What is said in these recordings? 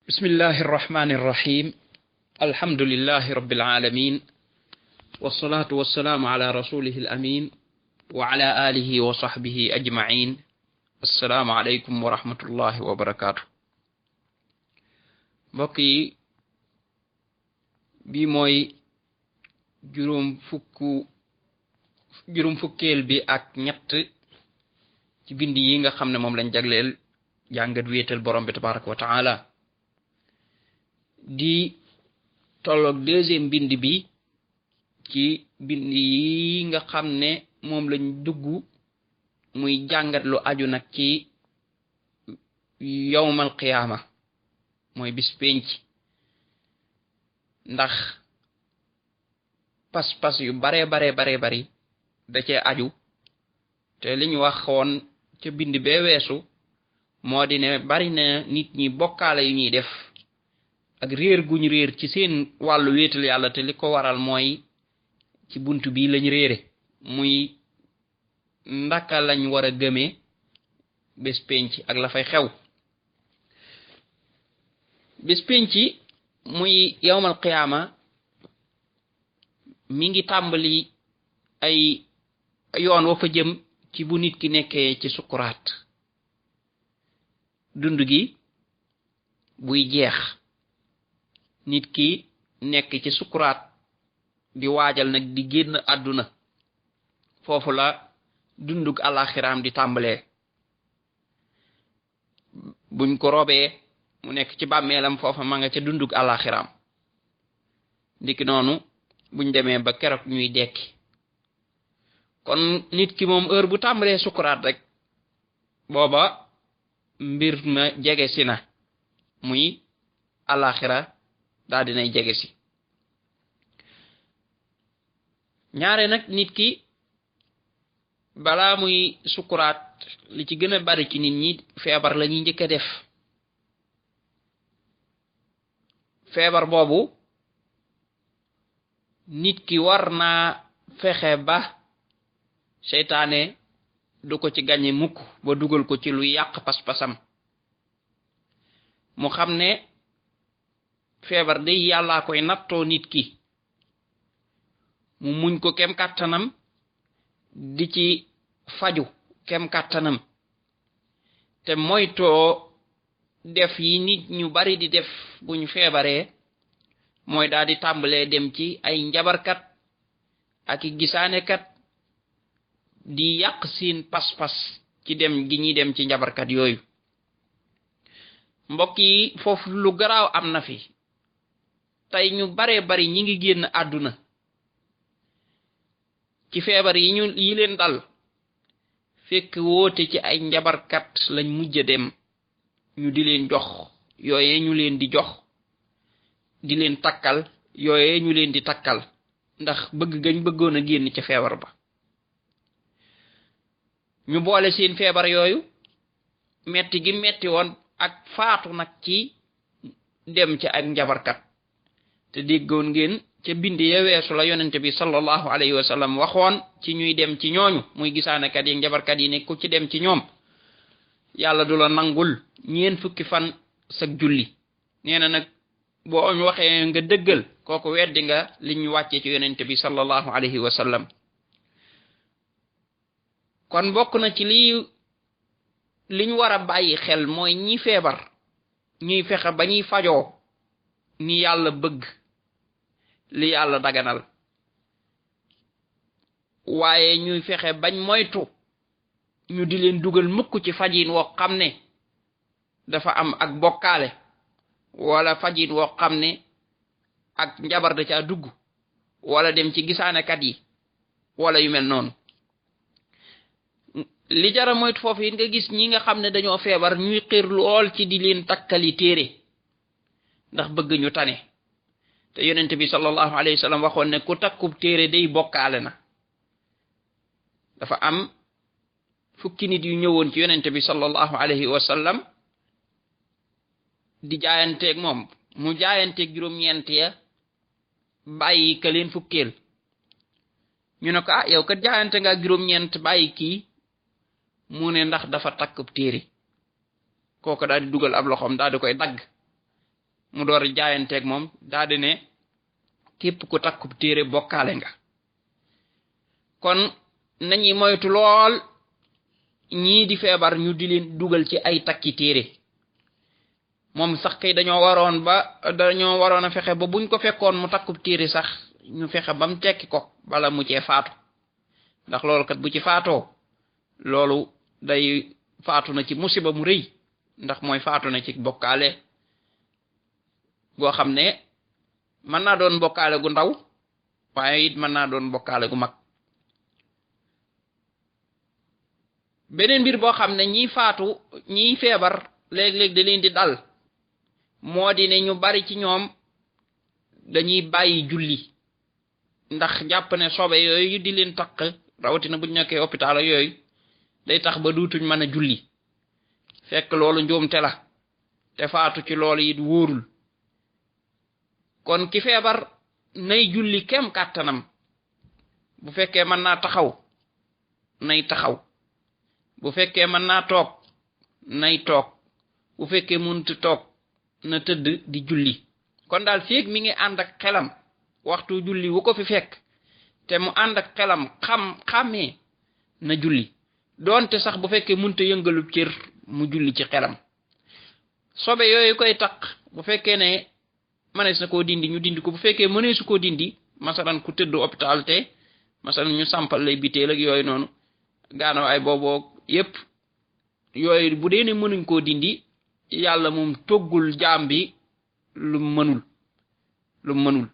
بسم الله الرحمن الرحيم الحمد لله رب العالمين والصلاة والسلام على رسوله الأمين وعلى آله وصحبه أجمعين السلام عليكم ورحمة الله وبركاته بقي بموي juróom fukkeel bi ak ñett ci bind yi nga xam ne moom lañ jagleel jàngat wéetal borom bi tabaraka wa taala di tolloog deuxième bind bi ci bind yi nga xam ne moom lañ dugg muy jàngat lu aju nag ci yawmal qiyaama mooy bis penc ndax pas-pas yu bari da cee aju te li ñu waxoon ca bind bee weesu moo di ne bari na nit ñi bokkaale yu ñuy def ak réer guñ réer ci seen wàllu wéetal yàlla te li ko waral mooy ci buntu bi lañ réere muy ndaka lañ war a gëmee bés penc ak la fay xew bés penc muy yawmal qiyaama mi ngi tàmbali ay yoon wa fa jëm ci bu nit ki nekkee ci sukuraat dund gi buy jeex nit ki nekk ci sukuraat di waajal nag di génn àdduna foofu la dundug alaxiraam di tàmbalee buñ ko robee mu nekk ci bàmmeelam foofa ma nga ca dundug alaxiraam ndiki noonu buñ demee ba keroog ñuy dekki kon nit ki moom heure bu tàmbalee sukuraat rek booba mbir ma jege si na muy alaxira daa dinay jege si ñaare nag nit ki balaa muy sukuraat li ci gën a bari ci nit ñi feebar la ñuy njëkk a def feebar boobu nit ki war naa fexe ba seytaane du ko ci gañe mukk ba dugal ko ci lu yàq pas-pasam mu xam ne feebar day yàllaa koy nattoo nit ki mu muñ ko kem kàttanam di ci faju kem kàttanam te moytoo def yi nit ñu bari di def buñ feebaree mooy daal di tàmbalee dem ci ay njabarkat ak i gisaanekat di yàq seen pas-pas ci dem gi ñuy dem ci njabarkat yooyu mbokk yi foofu lu garaaw am na fi tey ñu baree bari ñi ngi génn àdduna ci feebar yi leen dal fekk woote ci ay njabarkat lañ mujj dem ñu di leen jox yooye ñu leen di jox di leen takkal yooye ñu leen di takkal ndax bëgg gañ bëggoon a génn ca feebar ba ñu boole seen feebar yooyu metti gi metti woon ak faatu nag ci dem ci ak njabarkat te déggoon ngeen ca bind ya weesu la yonente bi sallallahu alayhi wa sallam waxoon ci ñuy dem ci ñooñu muy gisaanekat yi njabarkat yi ne ku ci dem ci ñoom yàlla du la nangul ñeen fukki fan sag julli nee na nag boo ñu waxee nga dëggal kooku weddi nga li ñu wàccee ci yonente bi sallallahu alayhi wa sallam kon bokk na ci liñ war a bàyyi xel mooy ñi feebar ñuy fexe ba ñuy fajoo ni yàlla bëgg li yàlla daganal waaye ñuy fexe bañ moytu ñu di leen dugal mukk ci fajin woo xam ne dafa am ak bokkaale wala fajin woo xam ne ak njabar da caa dugg wala dem ci gisaanekat yi wala yu mel noonu li jara moytu foofu it nga gis ñi nga xam ne dañoo feebar ñuy xiir lool ci di leen takkali téere ndax bëgg ñu tane te yonent bi sallallahu alayhi wa sallam waxoon ne ku takkub téere day bokkaale na dafa am fukki nit yu ñëwoon ci yonent bi sallallahu alayhi wa sallam di jaayanteeg moom mu jaayanteeg juróom-ñeent ya bàyyi ka leen fukkeel ñu ne ko yow kat jaayante nga juróom-ñeent bàyyi kii mu ne ndax dafa takkub téere kooku daal di dugal ab loxoom daal di koy dagg mu door jaayanteeg moom daal di ne képp ku takkub téere bokkaale nga kon nañuy moytu lool ñii di feebar ñu di leen dugal ci ay takki téere moom sax kay dañoo waroon a fexe ba buñ ko fekkoon mu takkub téere sax ñu fexe ba mu tekki ko bala mu cee faatu ndax loolu kat bu ci faatoo loolu day faatu na ci musiba mu rëy ndax mooy faatu na ci bokkaale goo xam ne mën naa doon bokkaale gu ndaw waaye it mën naa doon bokkaale gu mag beneen mbir boo xam ne ñiy feebar léeg-léeg da leen di dal moo di ne ñu bari ci ñoom dañuy bàyyi julli ndax jàpp ne sobe yooyu di leen takk rawatina buñ nekkee hôpital yooyu day tax ba duutuñ mën a julli fekk loolu njuumte la te faatu ci loolu it wóorul kon ki feebar nay julli kem kàttanam bu fekkee mën naa taxaw nay taxaw bu fekkee mën naa toog nay toog bu fekkee mënut toog na tëdd di julli kon daal feek mi ngi ànd ak xelam waxtu julli wu ko fi fekk te mu ànd ak xelam xàmmee na julli doonte sax bu fekkee mënut yëngalub cër mu julli ci xelam sobe yooyu koy taq bu fekkee ne mënees na koo dindi ñu dindi ko bu fekkee mëneesu koo dindi masalan ku tëdd hôpital te masalan ñu sampal lay biteel ak yooyu noonu gaanaw ay booboo yépp yooyu bu dee ne mënuñ koo dindi yàlla moom toggul jaam bi lu mënul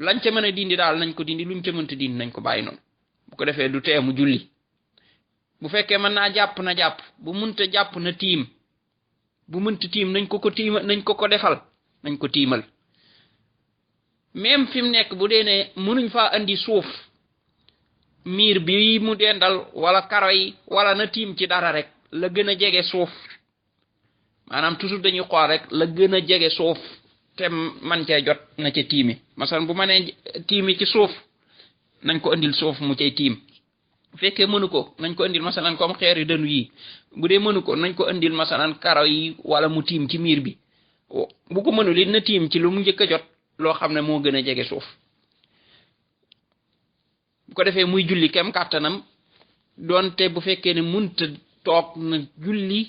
lañ ca mën a dindi daal nañ ko dindi luñ ca mënta dindi nañ ko bàyyi noonu bu ko defee du tee mu julli bu fekkee mën naa jàpp na jàpp bu mënta jàpp na tiim bu mënta tiim nañ ko defal nañ ko tiimal même fi mu nekk bu dee ne mënuñ faa andi suuf miir bi mu dendal wala karo yi wala na tiim ci dara rek la gën a jege suuf maanaam toujours dañuy xool rek la gën a jege suuf te man cee jot na ca tiimi masalan bu ma nee tiimi ci suuf nañ ko andil suuf mu cay tiim bu fekkee mënu ko nañ ko andil masalan comme xeer yu dënu yi bu dee mënu ko nañ ko andil masalan karo yi wala mu tiim ci miir bi bu ko mënul it na tiim ci lu mu njëkk a jot loo xam ne moo gën a jege suuf bu ko defee muy julli kem kàttanam doonte bu fekkee ne munta toog na julli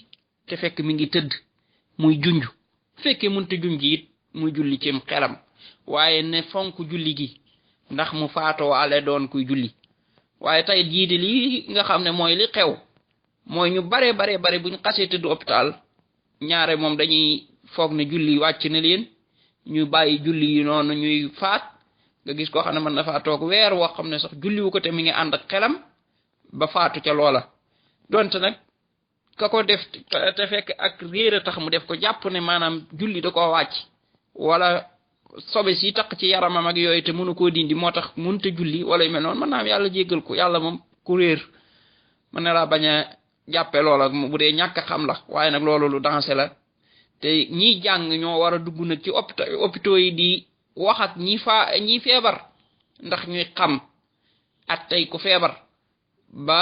te fekk mi ngi tëdd muy junj bu fekkee munta junj it muy julli cim xelam waaye ne fonk julli gi ndax mu faatoo ale doon kuy julli waaye tey jii di lii nga xam ne mooy li xew mooy ñu bare buñ xasee tëdd hôpital ñaare moom dañuy foog ne julli wàcc na leen ñu bàyyi julli yi noonu ñuy faat nga gis koo xam ne mën na faa toog weer woo xam ne sax julli wu ko te mi ngi ànd ak xelam ba faatu ca loola donte nag ka ko def te fekk ak réer a tax mu def ko jàpp ne maanaam julli da koo wàcc wala sobe si taq ci yaramam ak yooyu te mënu koo dindi moo tax mënta julli wala yu mel noonu mën naa am yàlla jéggal ko yàlla moom ku réer mën na laa bañ a jàppe loola bu dee ñàkk xam la waaye nag loolu lu dansé la te ñiy jàng ñoo war a dugg nag ci hôpitaux yi di wax ak ñi feebar ndax ñuy xam ak tey ku feebar ba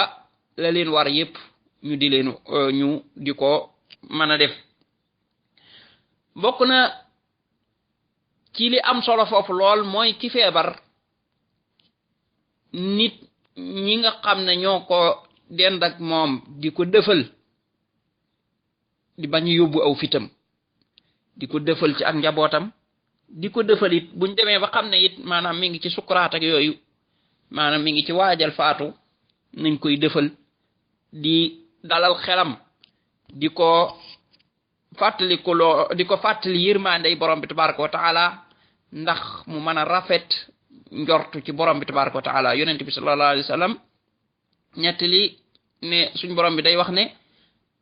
la leen war yépp ñu di ko mën a def bokk na ci li am solo foofu lool mooy ki feebar nit ñi nga xam ne ñoo ko dend ak moom di ko dëfal di bañ yóbbu aw fitam di ko dëfal ci ak njabootam di ko dëfal it buñ demee ba xam ne it maanaam mi ngi ci sukuraat ak yooyu maanaam mi ngi ci waajal faatu nañ koy dëfal di dalal xelam di ko fàttali yërmandey borom bi tabaraka wa taala ndax mu mën a rafet njortu ci borom bi tabaraka wa taala yonent bi sallallahu alayhi wa sallam ñettali ne suñ borom bi day wax ne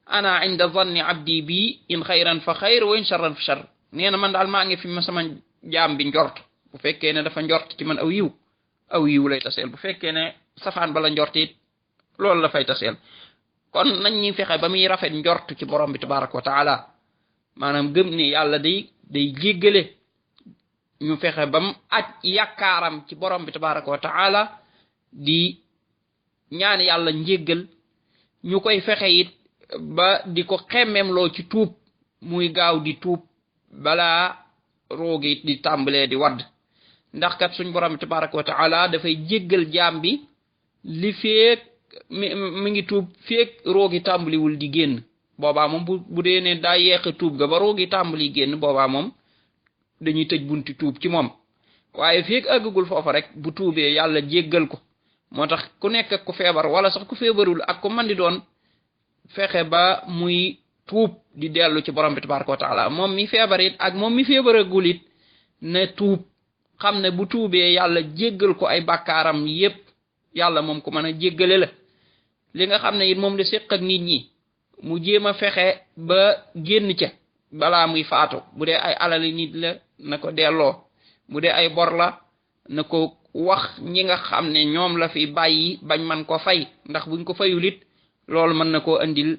ana inda zanni abdi bi in xayran fa xayr wa in sharran fa shar nee na man daal maa ngi fi ma sama jaam bi njort bu fekkee ne dafa njort ci man aw yiw lay taseel bu fekkee ne safaan bala njort it loolu la fay taseel kon nañ ñuy fexe ba muy rafet njort ci borom bi tabaraka wa taala maanaam gëm ni yàlla day jéggale ñu fexe ba mu aj yakkaaram ci borom bi tabaraka wa taala di ñaan yàlla njéggal ñu koy fexe it ba di ko xemmemloo ci tuub muy gaaw di tuub balaa roogi di tàmbalee di wadd ndax kat suñ borom tabaraka wa taala dafay jéggal jaam bi li feek mi ngi tuub feek roogi tàmbaliwul di génn boobaa moom bu dee ne daa yeexe tuub ga ba roogi tàmbali génn boobaa moom dañuy tëj bunti tuub ci moom waaye feek àggagul foofa rek bu tuubee yàlla jéggal ko moo tax ku nekk ak ku feebar wala sax ku feebarul ak ku man di doon fexe ba muy tuub di dellu ci borom bi tabaraka wa taala moom mi feebar it ak moom mi feebaragul it ne tuub xam ne bu tuubee yàlla jéggal ko ay bàkkaaram yépp yàlla moom ku mën a jéggale la li nga xam ne it moom la séq ak nit ñi mu jéem a fexe ba génn ca balaa muy faatu bu dee ay alali nit la na ko delloo bu dee ay bor la na ko wax ñi nga xam ne ñoom la fi bàyyi bañ man ko fay ndax buñ ko fayul it loolu mën na koo andil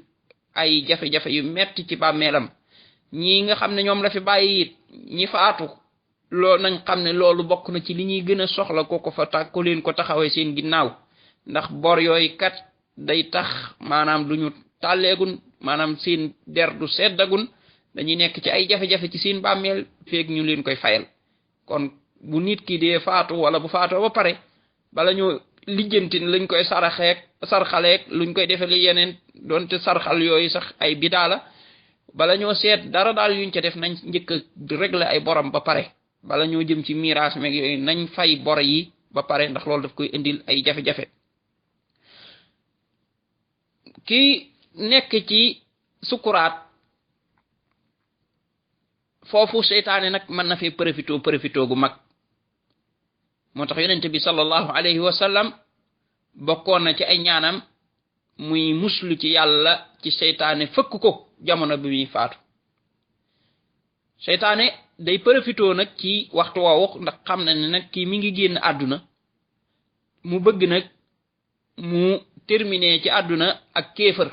ay jafe-jafe yu metti ci bàmmeelam ñi nga xam ne ñoom la fi bàyyi it ñi faatu loolu nañ xam ne loolu bokk na ci li ñuy gën a soxla ko fa ko leen ko taxawee seen ginnaaw ndax bor yooyu kat day tax maanaam duñu tàlleegun maanaam seen der du seddagun dañuy nekk ci ay jafe-jafe ci seen bàmmeel feeg ñu leen koy fayal kon bu nit ki dee faatu wala bu faatoo ba pare bala ñu lijjanti lañ koy sarxaleek luñ koy defee yeneen doonte sarxal yooyu sax ay bidaa la bala ñoo seet dara daal yuñ ca def nañ njëkk a régler ay borom ba pare bala ñoo jëm ci miraas meeg yooyu nañ fay bor yi ba pare ndax loolu daf koy indil ay jafe-jafe ki nekk ci sukuraat foofu seytaane nag mën na fee profito gu mag moo tax yonente bi sallallahu alayhi wa sallam bokkoon na ci ay ñaanam muy muslu ci yàlla ci seytaane fëkk ko jamono bi muy faatu seytaane day profito nag ci waxtu woowu ndax xam na ne nag kii mi ngi génn àdduna mu bëgg nag mu terminer ci àdduna ak kéefër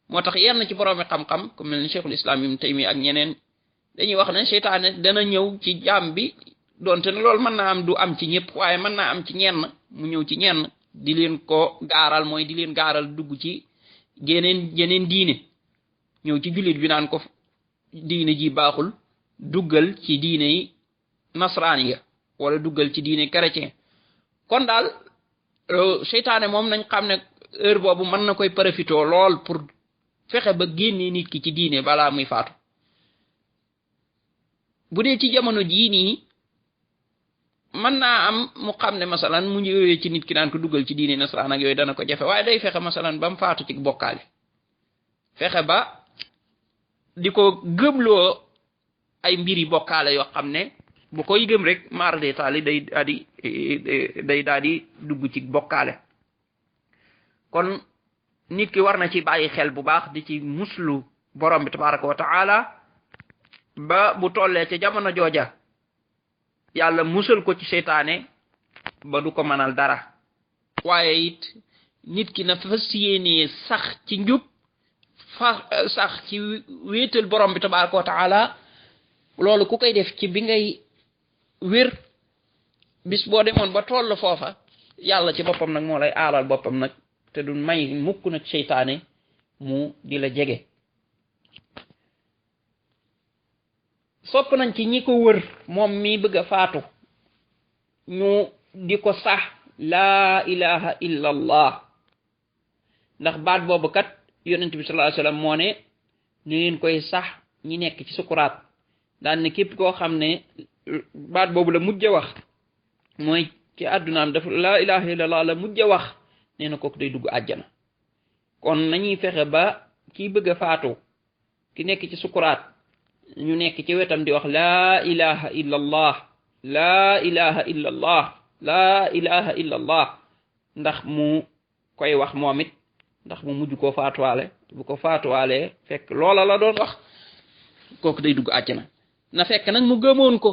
moo tax yenn ci boroomi xam-xam comme mel ni cheikhul islam ibn Taymiya ak ñeneen dañuy wax ne seytaane dana ñëw ci jaam bi donte ne loolu mën naa am du am ci ñëpp waaye mën naa am ci ñenn mu ñëw ci ñenn di leen ko gaaral mooy di leen gaaral dugg ci yeneen diine ñëw ci jullit bi naan ko diine ji baaxul duggal ci diine yi nasraaniya wala duggal ci diine chrétien kon daal seytaane moom nañ xam ne heure boobu mën na koy profitoo lool pour fexe ba génnee nit ki ci diine balaa muy faatu bu dee ci jamono jii nii mën naa am mu xam ne masalan mu ñëwee ci nit ki naan ko duggal ci diine nasraan ak yooyu dana ko jafe waaye day fexe masalan ba mu faatu ci bokkaale fexe ba di ko gëmloo ay mbiri bokkaale yoo xam ne bu koy gëm rek maar de taali day daal di dugg ci bokkaale kon nit ki war na ci bàyyi xel bu baax di ci muslu borom bi tabaraka wa taala ba bu tollee ca jamono jooja yàlla musal ko ci seytaane ba du ko mënal dara waaye it nit ki na fas yéenee sax ci njub sax ci wéetal borom bi tabaraka wa taala loolu ku koy def ci bi ngay wér bis boo demoon ba toll foofa yàlla ci boppam nag moo lay aaral boppam nag te du may mukk nag seytaane mu di la jege sopp nañ ci ñi ko wër moom mi bëgg a faatu ñu di ko sax laa ilaha illa allah ndax baat boobu kat yonent bi sallallahu alayhi wasallam moo ne ñu ngeen koy sax ñi nekk ci sukuraat daan ne képp koo xam ne baat boobu la mujj wax mooy ci àddunaam dafa laa ilaha illa allah la mujj wax nee na kooku day dugg àjjana kon nañuy fexe ba kii bëgg a faatu ki nekk ci sukuraat ñu nekk ci wetam di wax laa ilaha illa allah laa ilaha illa allah laa ilaha illa allah ndax mu koy wax moom it ndax mu mujj koo faatuwaale bu ko faatuwaalee fekk loola la doon wax kooku day dugg àjjana na fekk nag mu gëmoon ko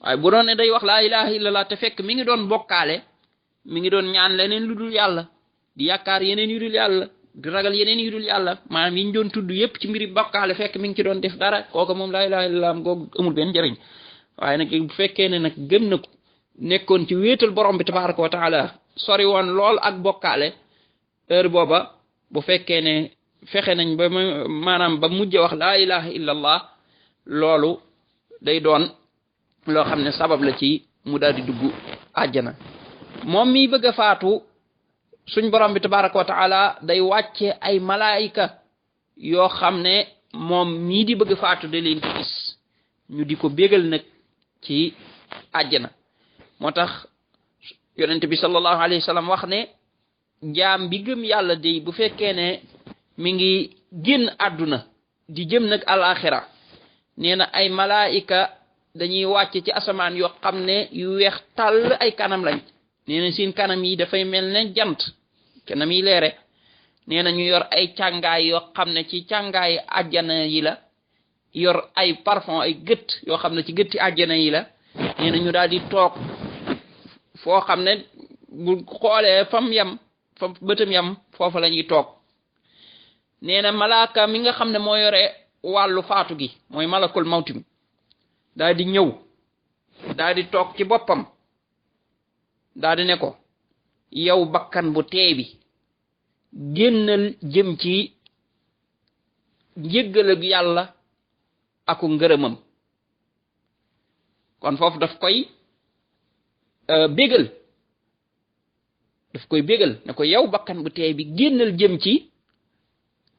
waaye bu doon ne day wax laa ilaha illa allah te fekk mi ngi doon bokkaale mi ngi doon ñaan leneen lu dul yàlla di yaakaar yeneen yu dul yàlla di ragal yeneen yu dul yàlla maanaam yi ñu doon tudd yépp ci mbiri bokkaale fekk mi ngi ci doon def dara kooku moom laa ilaha illa allah googu amul benn njëriñ waaye nag bu fekkee ne nag gëm na ko nekkoon ci wéetal borom bi tabaraka wa taala sori woon lool ak bokkaale heure booba bu fekkee ne fexe nañ ba maanaam ba mujj wax laa ilaha illa allah loolu day doon loo xam ne sabab la ci mu daal di dugg àjjana moom mi bëgg a faatu suñ borom bi tabaraka wa taala day wàcce ay malaayika yoo xam ne moom mii di bëgg faatu da leen di gis ñu di ko bégal nag ci àjjana moo tax yonent bi sallallahu alayhi wa sallam wax ne jaam bi gëm yàlla day bu fekkee ne mi ngi génn àdduna di jëm nag alaxira nee na ay malaayika dañuy wàcc ci asamaan yoo xam ne yu weex tàll ay kanam lañ nee na seen kanam yi dafay mel ne jant kanam yi leere nee na ñu yor ay càngaay yoo xam ne ci càngaay àjjana yi la yor ay parfum ay gët yoo xam ne ci gëtti àjjana yi la nee na ñu daal di toog foo xam ne bu xoolee fam yam fa bëtam yam foofu la ñuy toog nee na malaaka mi nga xam ne moo yore wàllu faatu gi mooy malakul mawti mi daal di ñëw daal di toog ci boppam daal di ne ko yow bakkan bu teey bi génnal jëm ci njéggal ak yàlla aku ngërëmam kon foofu daf koy bégal ne ko yow bakkan bu teey bi génnal jëm ci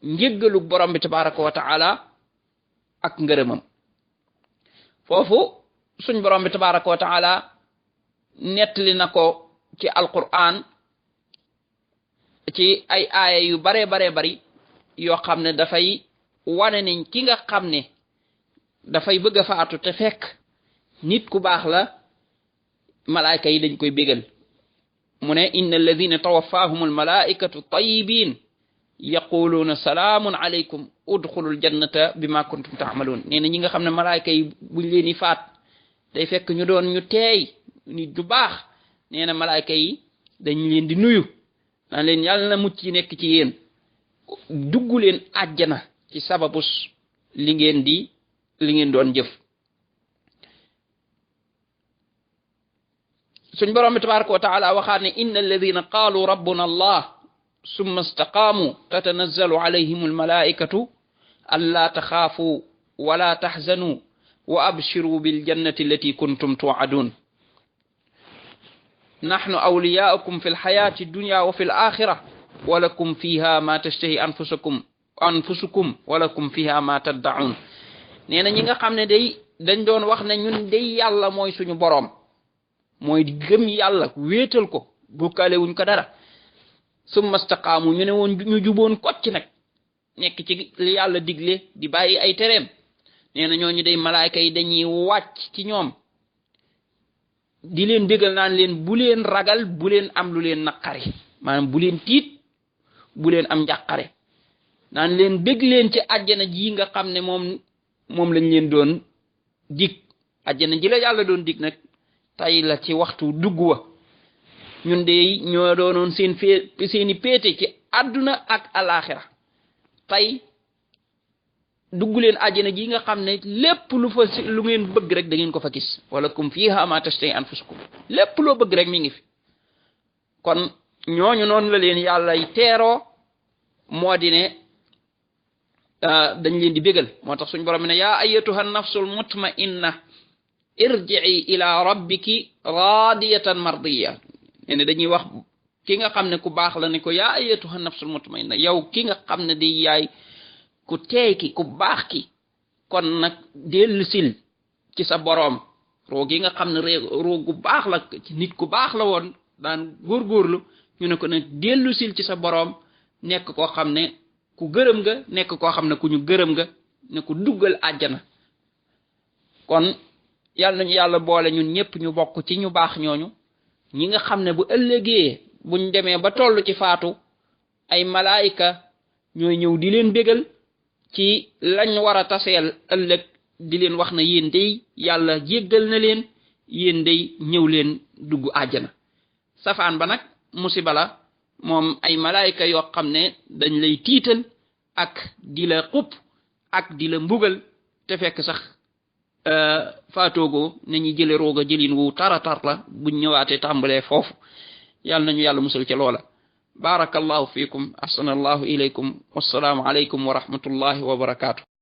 njéggalu borom bi tabaraka wa taala ak ngërëmam foofu suñ borom bi tabaraka wa taala nettali na ko ci alquran ci ay aaya yu bare bari yoo xam ne dafay wane ne ki nga xam ne dafay bëgg a faatu te fekk nit ku baax la malaayka yi dañ koy bégal mu ne inna alladina tawaffahum almalaikatu tayyibin yaquluuna salaamun alaykum udxulul jannata bima kuntum taamaluun nee na ñi nga xam ne malaayka yi buñ leen di faat day fekk ñu doon ñu teey nit ñu baax nee na malaayka yi dañ leen di nuyu naan leen yàlla na mucc ci nekk ci yéen dugg leen àjjana ci sababus li ngeen doon jëf suñ borom bi tabaraka wa taala waxaat ne inna alladina qaalu rabbuna allah summa istaqaamu tatanazzalu alayhim almalaikatu alla taxaafu wala taxzanu wa abshiru biljannati allati kuntum tuadun nahnu awliyaukum fi lxayati dunya wa fi alaxira walakum fiha ma tashtahi anfusukum walakum fiha ma taddaun nee na ñi nga xam ne dañ doon wax ne ñun day yàlla mooy suñu boroom mooy di gëm yàlla wéetal ko bokkaale wuñ ko dara summa staqaamu ñu ne woon ñu juboon kocc nag nekk ci li yàlla digle di bàyyi ay tereem nee na ñooñu day malaayka yi dañuy wàcc ci ñoom di leen bégal naan leen bu leen ragal bu leen am lu leen naqari maanaam bu leen tiit bu leen am njàqare naan leen bég leen ci àjjana ji nga xam ne moom lañ leen doon dig àjjana ji la yàlla doon dig nag tay la ci waxtu dugg wa ñun de ñoo doonoon seeni péete ci àdduna ak alaxira tay dugg leen àjjana ji nga xam ne lépp lu ngeen bëgg rek da ngeen ko fa gis walakum fiha ma tashtahi anfusukum lépp loo bëgg rek mi ngi fi kon ñooñu noonu la leen yàlla teeroo moo di ne dañ leen di bégal moo tax suñu borom ne yaa ayyatuha nafsul mutma'inna irji'i ila rabbiki radiyatan mardiya ne dañuy wax ki nga xam ne ku baax la ne ko yaa ayyatuha nafsul mutma'inna yow ki nga xam ne di yaay ku teey ki ku baax ki kon nag dellusil ci sa boroom roog yi nga xam ne roog gu baax la ci nit ku baax la woon daan góorgóorlu ñu ne ko nag dellusil ci sa boroom nekk koo xam ne ku gërëm nga nekk koo xam ne ku ñu gërëm nga ne ku duggal àjjana kon yàlla nañu yàlla boole ñun ñëpp ñu bokk ci ñu baax ñooñu ñi nga xam ne bu ëllëgee buñ demee ba toll ci faatu ay malaayika ñooy ñëw di leen bégal ci lañ war a taseel ëllëg di leen wax na yéen day yàlla jéggal na leen yéen day ñëw leen dugg àjjana safaan ba nag musiba la moom ay malaayika yoo xam ne dañ lay tiital ak di la xupp ak di la mbugal te fekk sax faatoogo nañu jële rooga jëlin wu taratar la buñ ñëwaatee tàmbalee foofu yàlla nañu yàlla musal ca loola barakallahu fiikum ahsanallahu ilaykum wassalaamu alaykum wa rahmatullahi wa barakaatu